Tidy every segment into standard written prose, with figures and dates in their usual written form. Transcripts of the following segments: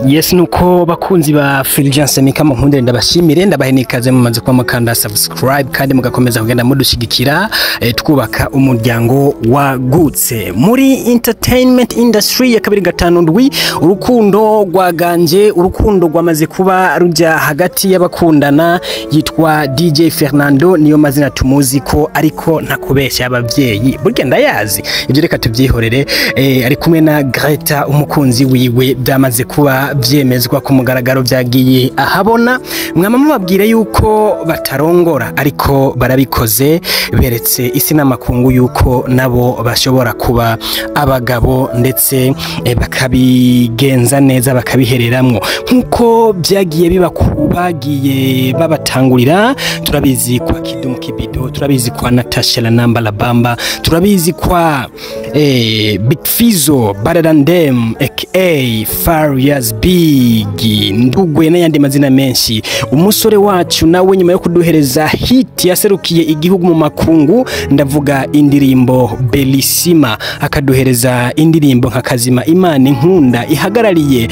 Yes, nuko bakunzi ba Fulgence Mika, munkundire ndabashimire, ndabahe nikaze mumaze kuba mukanda subscribe kandi mugakomeza kugenda mudushigikira, twubaka umuryango wagutse muri entertainment industry ya 257. Urukundo rwaganje, urukundo rwamaze kuba rujya hagati y'abakundana. Yitwa DJ Fernando, niyo mazina tumuzi ko, ariko ntakubeshya abavyeyi burya ndayazi ibyo, reka tubyihorere. Ari kumwe na Greta umukunzi wiwe, byamaze kuba vyemezwa ku mugaragaro, byagiye ahabona. Mwama mubabwire yuko batarongora, ariko barabikoze, beretse isi n'amakungu yuko nabo bashobora kuba abagabo ndetse bakabigenza neza, bakabihereramwo nkuko byagiye biba ku bagiye babatangurira. Turabizi kwa Kidum Kibido, turabizi kwa Natasha la Namba la Bamba, turabizi kwa Big Fizzo, Better Than Them, aka Farious Big Ndugwe n'ayandi mazina menshi. Umusore wacu nawe, nyuma yo kuduhereza hit yaserukiye igihugu mu makungu, ndavuga indirimbo Belisima, akaduhereza indirimbo nka Kazima Imana Inkunda ihagarariye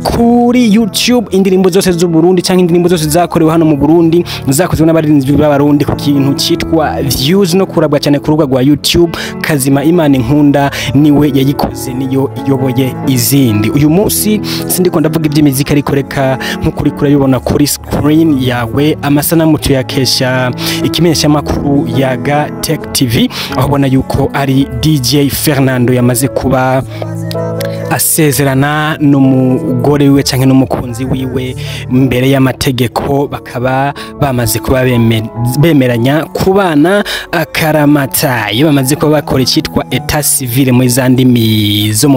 kuri YouTube indirimbo zose z'u Burundi cyangwa indirimbo zose zakorewe hano mu Burundi, zakozwe n'abaririmbyi b'Abarundi, ku kintu cyitwa views no kurabwa cyane ku rubuga rwa YouTube. Kazima Imana Inkunda niwe yayikoze, niyo iyoboye izindi. Uyu munsi sindiko ndavuga iby'imiziki, ariko reka nk'ukuri kurabibona kuri screen yawe, amasanamu tuyakesha ikimenyeshamakuru Yaga Tech TV, aho ubona yuko ari DJ Fernando yamaze kuba asezerana n'umugore wiwe canke n'umukunzi wiwe mbere y'amategeko, bakaba bamaze kuba bemeranya kubana akaramata. Iyo bamaze kuba bakora icyitwa état civil muri za ndimi zo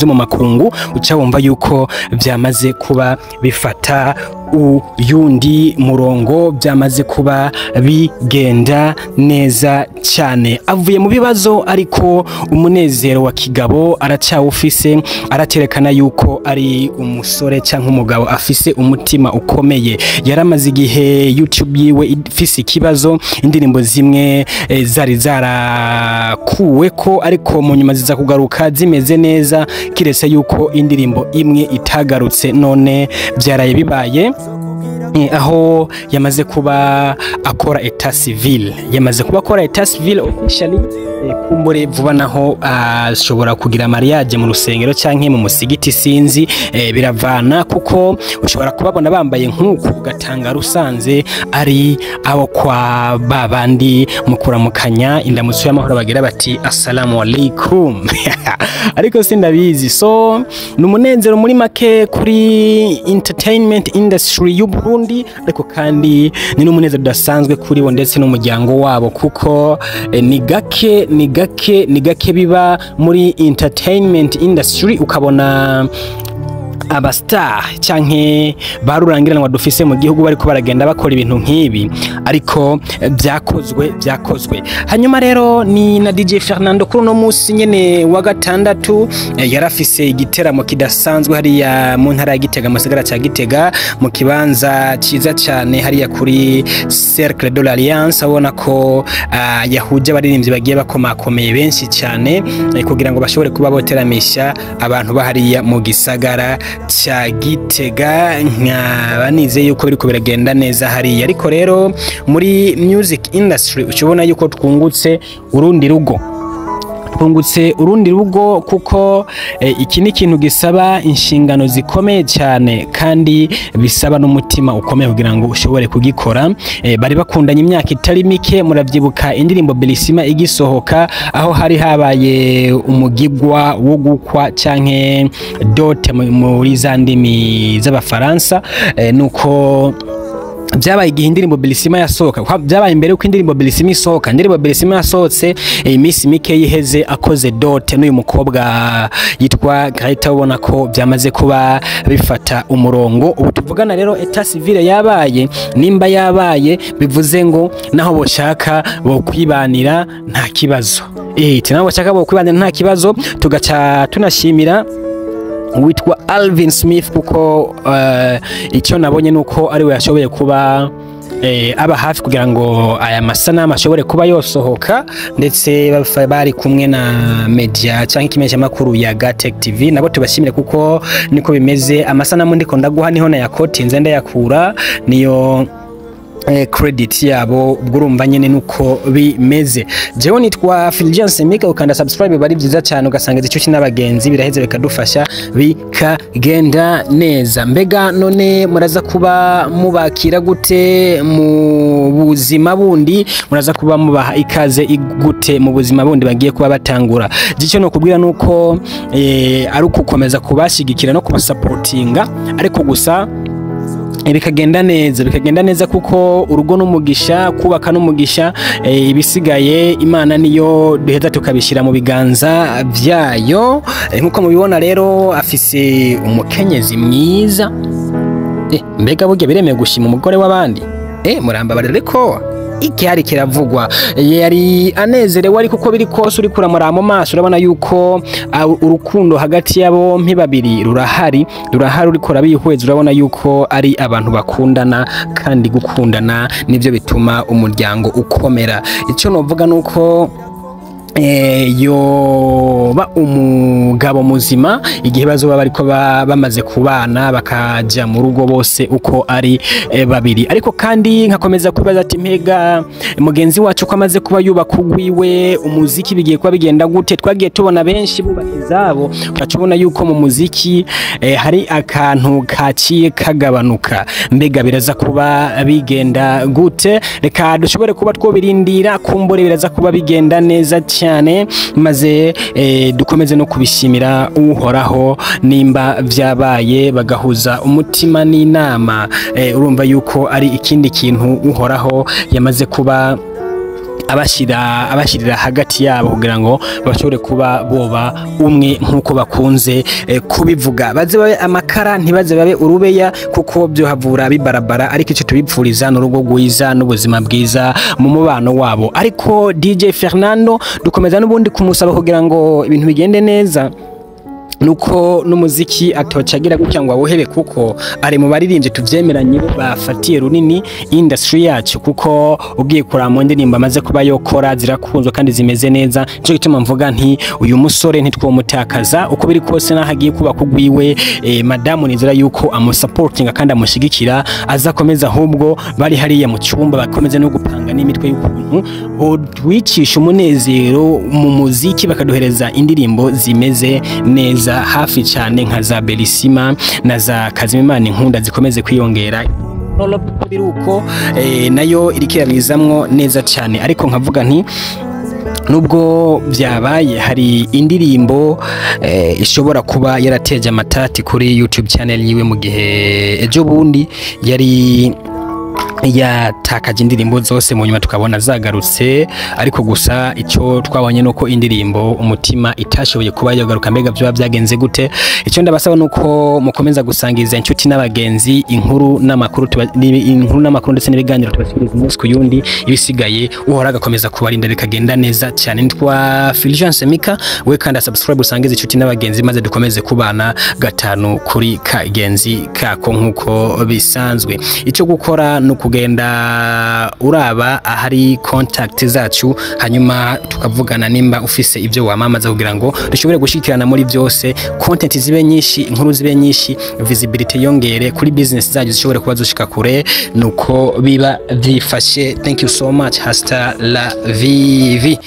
mu makungu, uca wumva yuko byamaze kuba bifata uyundi murongo, byamaze kuba bigenda neza cyane. Avuye mu bibazo, ariko umunezero wa kigabo aracyawufise, araterekana yuko ari umusore cyangwa umugabo afise umutima ukomeye. Yaramaze igihe YouTube yiwe ifise ikibazo, indirimbo zimwe zari zarakuwe ko, ariko mu nyuma ziza kugaruka zimeze neza, kiretse yuko indirimbo imwe itagarutse. None byaraye bibaye, aho yamaze kuba akora état civil, yamaze kuba akora état civil officially. Kumbure vuba naho ashobora kugira mariage mu rusengero canke mu musigiti, sinzi, biravana, kuko ushobora kubabona bambaye nk'uku ugatanga rusanze ari abo kwa babandi mu kuramukanya indamutso y'amahoro bagira bati "Assalamu alaikum", ariko sindabizi. So ni umunezero muri make kuri entertainment industry y'u Burundi, ariko kandi ni n'umunezero udasanzwe kuri bo ndetse n'umuryango wabo, kuko ni gake, ni gake, ni gake biba muri entertainment industry ukabona aba star canke barurangiranwa dufise mu gihugu bariko baragenda bakora ibintu nk'ibi, ariko byakozwe, byakozwe. Hanyuma rero ni na DJ Fernando kuri uno munsi nyene wa gatandatu yarafise igiteramo kidasanzwe hariya mu ntara ya Gitega, mu gisagara ca Gitega, mu kibanza ciza cyane hariya kuri Cercle de l'Alliance. Abona ko yahuje abaririmbyi bagiye bakomakomeye benshi cyane, kugira ngo bashobore kuba boteramisha abantu bahariya mu gisagara ca Gitega. Nkaba nizeye yuko biriko biragenda neza hariya. Ariko rero muri music industry ucubona yuko twungutse urundi rugo, twungutse urundi rugo, kuko iki ni ikintu gisaba inshingano zikomeye cyane kandi bisaba n'umutima ukomeye kugira ngo ushobore kugikora. Bari bakundanye imyaka itari mike. Murabyibuka indirimbo Belisima igisohoka, aho hari habaye umugigwa wo gukwa canke dot muri za ndimi z'Abafaransa. Nuko byabaye igihe indirimbo Belisima yasohoka, byabaye imbere yuko indirimbo Belisima isohoka. Indirimbo Belisima yasohotse iminsi mike yiheze akoze dot n'uyu mukobwa yitwa Greta. Ubona ko byamaze kuba bifata umurongo. Ubu tuvugana rero état civil yabaye. Nimba yabaye, bivuze ngo naho boshaka bo kwibanira nta kibazo, naho boshaka bo kwibanira nta kibazo. Tugaca tunashimira witwa Alvin Smith, kuko icyo nabonye nuko ari we yashoboye kuba aba hafi kugira ngo aya masanamu ashobore kuba yosohoka, ndetse bari kumwe na media cyangwa ikimenyeshamakuru ya Gatech TV, nabo tubashimire kuko niko bimeze. Amasanamu ndiko ndaguha niho nayakotinze ndayakura, niyo credit yabo. Ubwo urumva nyene nuko bimeze. Jewe nitwa Fulgence Mika, ukanda subscribe bari byiza cyane, ugasanga ico n'abagenzi biraheze bikadufasha bikagenda neza. Mbega none muraza kuba mubakira gute mu buzima bundi? Muraza kuba mubaha ikaze gute mu buzima bundi bagiye kuba batangura? Gico no kubwira nuko ari ukukomeza kubashigikira no kubasapotinga, ariko gusa bikagenda neza, bikagenda neza, kuko urugo n'umugisha, kubaka n'umugisha. Ibisigaye Imana niyo duheza tukabishyira mu biganza byayo. Nkuko mubibona rero, afise umukenyezi mwiza. Mbega burya biremewe gushima umugore w'abandi? Murambabarira, ariko ikihari kiravugwa. Yari anezerewe, ariko uko biri kose uri kuramura mu maso urabona yuko urukundo hagati ya bompi babiri rurahari, rurahari. Uriko urabihweza urabona yuko ari abantu bakundana, kandi gukundana nivyo bituma umuryango ukomera. Icyo novuga nuko yoba umugabo muzima igihe bazoba bariko bamaze kubana bakaja mu rugo bose uko ari babiri. Ariko kandi nkakomeza kwibaza ati mpega mugenzi wacu ko amaze kuba yubaka ugwiwe, umuziki bigiye kuba bigenda gute? Twagiye tubona benshi bubaka izabo, ugaca ubona yuko mu muziki hari akantu kaciye kagabanuka. Mbega biraza kuba bigenda gute? Reka dushobore kuba twobirindira, kumbure biraza kuba bigenda neza cyane, maze dukomeze no kubishimira Uhoraho nimba vyabaye bagahuza umutima n'inama. Urumva yuko ari ikindi kintu Uhoraho yamaze kuba abashyirira hagati yabo kugira ngo bashobore kuba boba umwe nk'uko bakunze kubivuga. Baze babe amakara, ntibaze babe urubeya, kuko byo havura bibarabara. Ariko icyo tubipfuriza ni urugo rwiza n'ubuzima bwiza mu mubano wabo. Ariko DJ Fernando dukomeza n'ubundi kumusaba kugira ngo ibintu bigende neza, nuko n'umuziki atocagira gutya ngo awuhebe, kuko ari mu baririmbyi tuvyemeranye bafatiye runini industry yacu, kuko ugiye kuraba mu ndirimbo amaze kuba yokora zirakunzwe kandi zimeze neza. Nico gituma mvuga nti uyu musore ntitwomutakaza. Uko biri kose naho agiye kuba kugwiwe, madamu nizera yuko amusapotinga kandi amushigikira, azakomeza. Ahubwo bari hariya mu cyumba bakomeze no gupanga n'imitwe y'ukuntu botwicisha umunezero mu muziki, bakaduhereza indirimbo zimeze neza hafi cyane nka za Belisima na za Kazimimana Inkunda zikomeze kwiyongera. Biruko nayo iriko irabizamwo neza cyane. Ariko nkavuga nti nubwo byabaye, hari indirimbo ishobora kuba yarateje amatati kuri YouTube channel yiwe, mu gihe ejo bundi yari yatakaje indirimbo zose, mu nyuma tukabona zagarutse. Ariko gusa icyo twabonye nuko indirimbo Umutima itashoboye kuba yagaruka. Mbega byoba byagenze gute? Icyo ndabasaba nuko mukomeza gusangiza inshuti n'abagenzi inkuru n'amakuru inkuru n'amakuru ndetse n'ibiganiro tubashyikiriza umunsi ku yundi. Ibisigaye Uhora agakomeza kubarinda bikagenda neza cyane. Nitwa Fulgence Mika, we kanda subscribe, usangize inshuti n'abagenzi, maze dukomeze kubana gatanu kuri kagenzi kako nkuko bisanzwe. Icyo gukora ni ukugenda uraba ahari contact zacu, hanyuma tukavugana nimba ufise ibyo wamamaza, kugira ngo dushobore gushikirana muri byose, content zibe nyinshi, inkuru zibe nyinshi, visibility yongere kuri business zacu, zishobore kuba zoshika kure. Nuko biba byifashe. Thank you so much, hasta la vivi.